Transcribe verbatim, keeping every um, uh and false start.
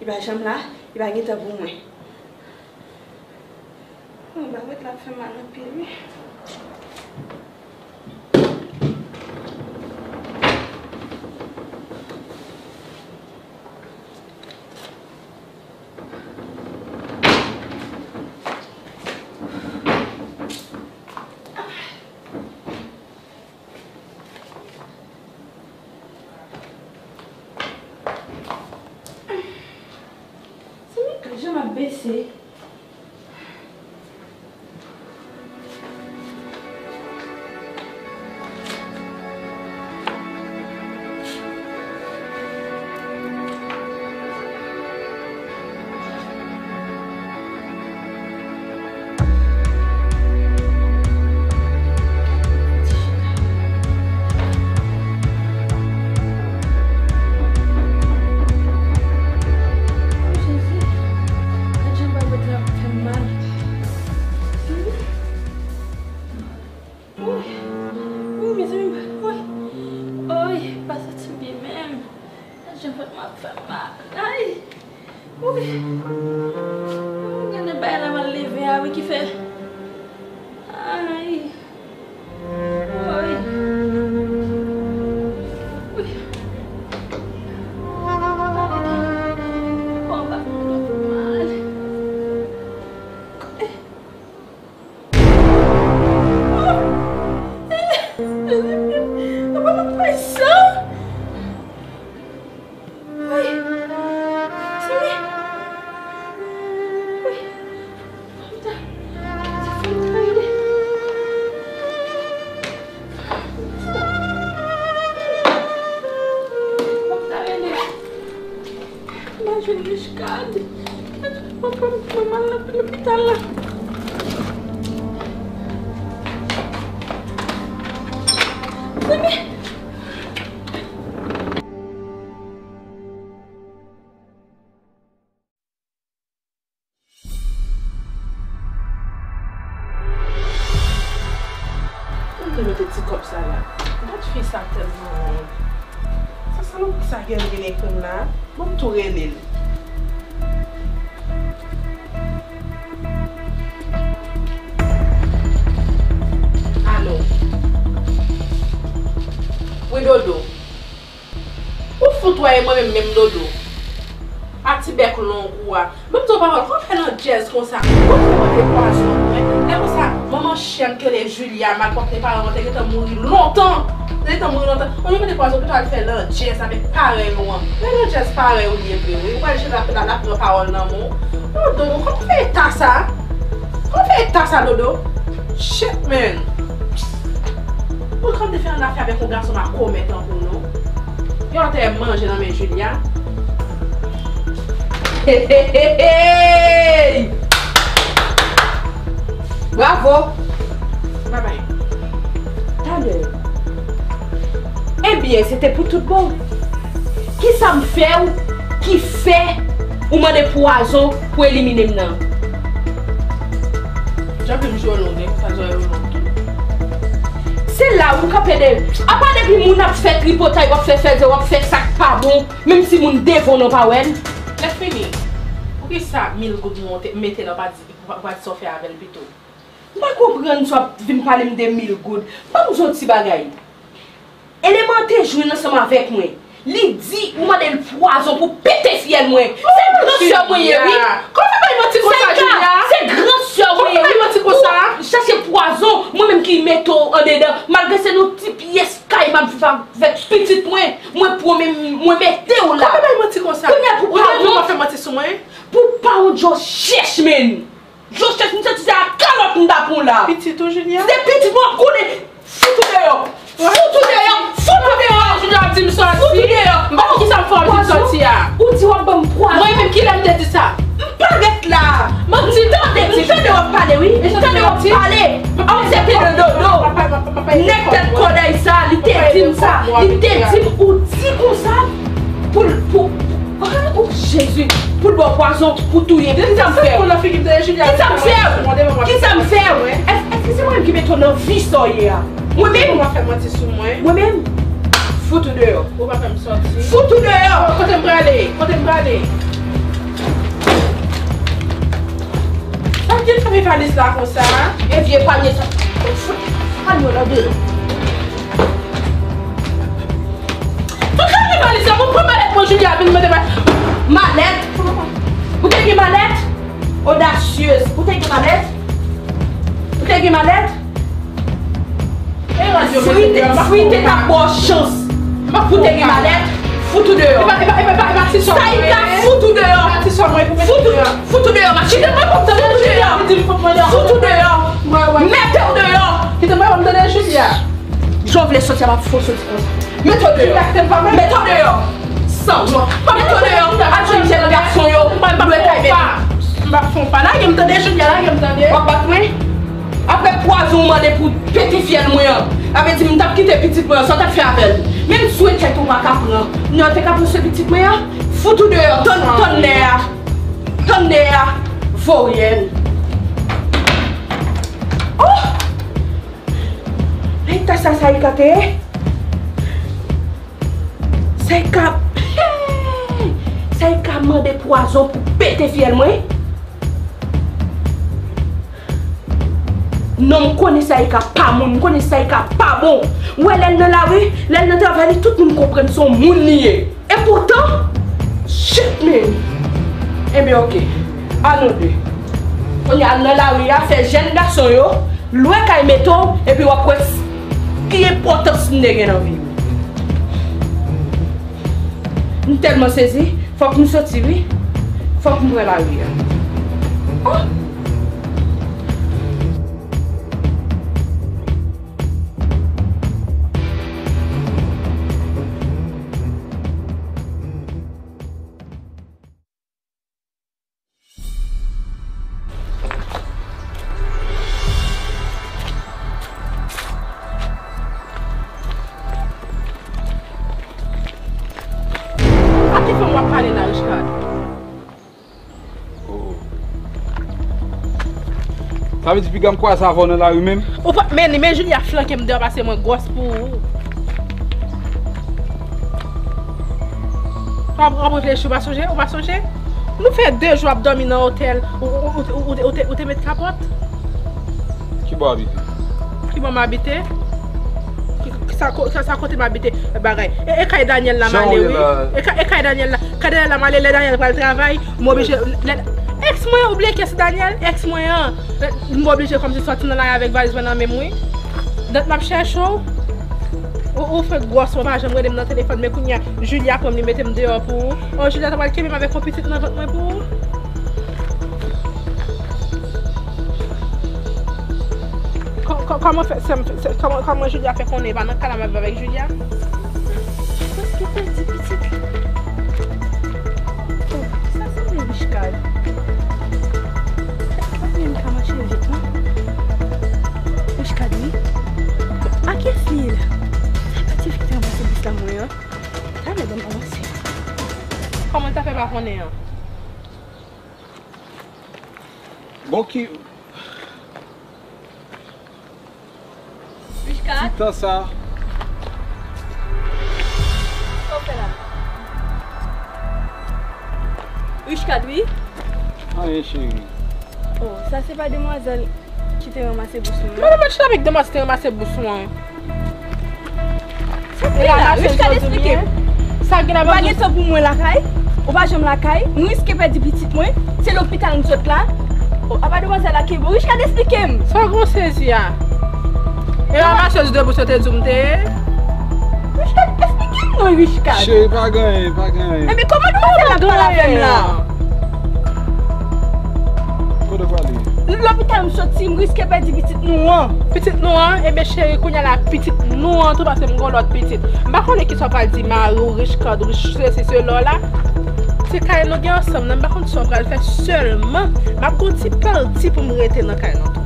Li pa janm la, li pa gen tan pou mwen. Mwen pa wè l ap fè m mal anpil, wi. Zanmi, gad jan m ap bese. Jezi, gad jan babèt la ap fè m mal. Woy, woy, mezanmi, woy. Woy, pa santi m byen menm. Gad jan vant mwen ap fè m mal. Ay! Woy! Woy, gade bagay la mal leve a, wi, ki fè. Ay! Woy! Woy! Bon, ba, mal. Apa m ap fè sa? Wi. Sami. Wi. Fòm ta. Se fòm ta rele. Fòm ta rele. M pa jwenn Richecard. Mwen pran, mwen pran, mwen al lopital la. Sami. M te mete ti kòb sa la. Gad fi sa tèlman wont. Sa salopri sa gen vin ekri m la. Bon, m tou rele l. Alo. Wi, Dodo. Ou fout wè e mwen menm, menm Dodo. A ti bèk long ou a. Ban m di w pawòl, kòman w fè landjèz konsa? Kòman w fè mande pwazon pou mwen? Lè konsa, manman chèn ki rele Julia, malpwòpte paran mwen, te gentan mouri lontan. Te gentan mouri lontan. Olye w mande pwazon, pito w al fè landjèz avèk parèy ou an. Men landjèz parèy ou li ye vre, wi. Ou pral jete l ap, l ap pran pawòl nan men w. Dodo, kòman w fè eta sa? Kòman w fè eta sa, Dodo? Shit, man. Ou konn te fè yon afè avèk yon gason makomè tankou w, non? Yon atè manje nan men Julia. Hey, hey, hey, hey! Bravo! Babay. Talè. Ebyen, se te pou tout bon. Kisa m fè w ki fè ou mande pwazon pou elimine m nan? Jan vle m jwe w lonn, sa jwe w lonn tou. Se la ou kanpe de. Apa depi moun ap fè tripotay, w ap fè fèzè, w ap fè sa k pa bon, menm si moun devan w nan pa wè l? Lè fini, poukisa mil goud mwen te mete la, w pa di, w pa di sa w fè avè l pito? M pa konprann sa w ap vin pale m de mil goud. Ban m di w yon ti bagay. Eleman te jwenn ansanm avèk mwen. Li di ou mande l pwazon pou pete fyèl mwen. Se gran sè mwen ye, wi. Kòman w fè bay manti konsa, Julia? Se gran sè mwen ye, wi. Kòman w fè bay manti konsa? Ou chache pwazon, mwen menm ki mete w andedan. Malgre se nan ti pyès kay m ap viv avèk pitit mwen, mwen pwomet, mwen mete w la. Kòman w fè bay manti konsa? Kounye a pou pawon. Ou te di w ap fè manti sou mwen? Pou pawon, Djo chèch, men. Djo chèch, m santi se ak kalòt m t ap pran w la. Pitit ou, Julia? Se pitit mwen, w ap konnen. Fout ou deyò. Fout ou deyò. Fout ou deyò. Julia ap di m sòti. Fout ou deyò. M pa konn kisa m fè w ap di m sòti a. Ou di w ap ban m pwazon. Mwen menm, kilè m te di sa? M parèt la. Manti, tande, m tande w ap pale, wi. M tande w ap pale. An, se te de Dodo. Nèg tèt kòdèy sa, li te di m sa. Li te di m, ou di konsa. Pou l, pou, oh, Jezi, pou l ba w pwazon, pou touye m. Kisa m fè w? Kisa m fè w? Kisa m fè w? Èske se mwen menm ki mete w nan vi sa w ye a? Mwen menm? Ou pa fè manti sou mwen. Mwen menm? Fout ou deyò. Ou pa fè m sòti. Fout ou deyò. Kote m prale? Kote m prale? Valiz la konsa, e vye panye sa. Fout, panye w nan de. Fout kale valiz la, mwen pran malèt mwen, Julia vin mande mwen. Malèt? Ou te gen malèt? Odasyez, ou te gen malèt? Ou te gen malèt? Frite, frite t ap ba w chans pou te gen malèt. Fout ou deyò. Saïka, fout ou deyò. Fout ou, fout ou deyò, machin. Fout ou deyò. Fout ou deyò. Mete w deyò. Jan w vle soti a, m ap fè w soti konsa. Mete w deyò. Mete w deyò. Sanwont. Mete w deyò. Al jwenn jèn gason yo. Lwe kay bebe. M ap fè w pa lage m tande, Julia, lage m tande. W ap bat mwen? Apre pwazon ou mande pou pete fyèl mwen an, sa vle di m t ap kite pitit mwen an, sa w t ap fè avè l? Menm swen tèt ou pa ka pran. Non, te ka pran swen pitit mwen an? Fout ou deyò, tann, tann lè a. Tann lè a, voyèn. Oh! Nan eta sa Saïka te ye? Saïka, Saïka mande pwazon pou pete fyèl mwen? Non, m konnen Saïka pa moun, m konnen Saïka pa bon. Ou wè lè l nan lari, lè l nan travay li, tout moun konprann se yon moun li ye. E poutan, shit man. Ebyen oke, al nou de. Kounye a al nan lari a, fè jèn gason yo lwe kay mete w, epi w ap wè s-, ki enpòtans m te gen nan vi m. M tèlman sezi, fòk m soti wi. Fòk m pran lari a. Oh! A ki fanm w ap pale la, Richard? Oh. Sa vle di piga m kwaze avè w nan lari menm? Ou pa, men, men Julia flanke m deyò pase mwen gwòs pou ou. W ap, w ap reflechi, ou pa sonje? Ou pa sonje? Nou fè de jou ap dòmi nan otèl, ou, ou, ou, ou, ou, ou te, ou te met kapòt? Ki bò w abite? Ki bò m abite? Ki, ki sa, ko-, sa, sa kote m abite? Bagay. E, e kay Daniel la m ale, wi. E ka-, e kay Daniel la. Kay Daniel la m ale, lè Daniel pral travay, m oblije, lè, èks mwen, ou bliye kiyès Daniel? Èks mwen an. M oblije kòmsi sòti nan lari avèk valiz mwen nan men m, wi. Dat m ap chèche w. Ou, ou fè gwòs, ou pa janm rele m nan telefòn, men kounye a, Julia pran m, li mete m deyò pou ou. Oh, Julia ta pral kenbe m avèk yon pitit nan vant mwen pou ou. Kò-, kò-, kòman fè, sè m, sè, kòman, kòman Julia fè konnen e pa nan kay la m ap viv avèk Julia? Paske pèdi pitit li. Oh, sa sanble Richcard. Sa sanble li ka mache vit, non? Richcard, wi. A kiyès li ye la? Sa pa ti fi ki te ranmase bous la mwen an? Talè ban m avanse. Kòman l ta fè pa konnen an? Bon, ki, Richcard? Ti tan sa. Sa w fè la? Richcard, wi. Anyen, cheri. Oh, sa se pa demwazèl ki te ranmase bous mwen an? Mwen menm chita avèk demwazèl ki te ranmase bous mwen an. Sa k gen la, Richcard, esplike m. Sa k gen la, ou pa gen tan pou mwen lakay? Ou pa janm lakay? M riske pèdi pitit mwen. Se lopital m sot la. Oh, apa demwazèl la ki bon? Richcard, esplike m. Sa gwo sezi a? E ramaseuz de bous yo te di w m te ye? Richcard, esplike m non, Richcard. Cheri, pa gen anyen, pa gen anyen. Epi kòman demwazèl la ap pale avè m la? Kote w prale? Lopital m soti, m riske pèdi pitit nou an. Pitit nou an? Ebyen cheri, kounye a la pitit nou an tou, paske m gen yon lòt pitit. M pa konnen kisa w pral di mari w, Richcard, Rich, sesi, sela w la. Se kay nou gen ansanm nan, m pa konn sa w pral fè sèlman. M ap gen yon ti pèdi pou m rete nan kay nan tou.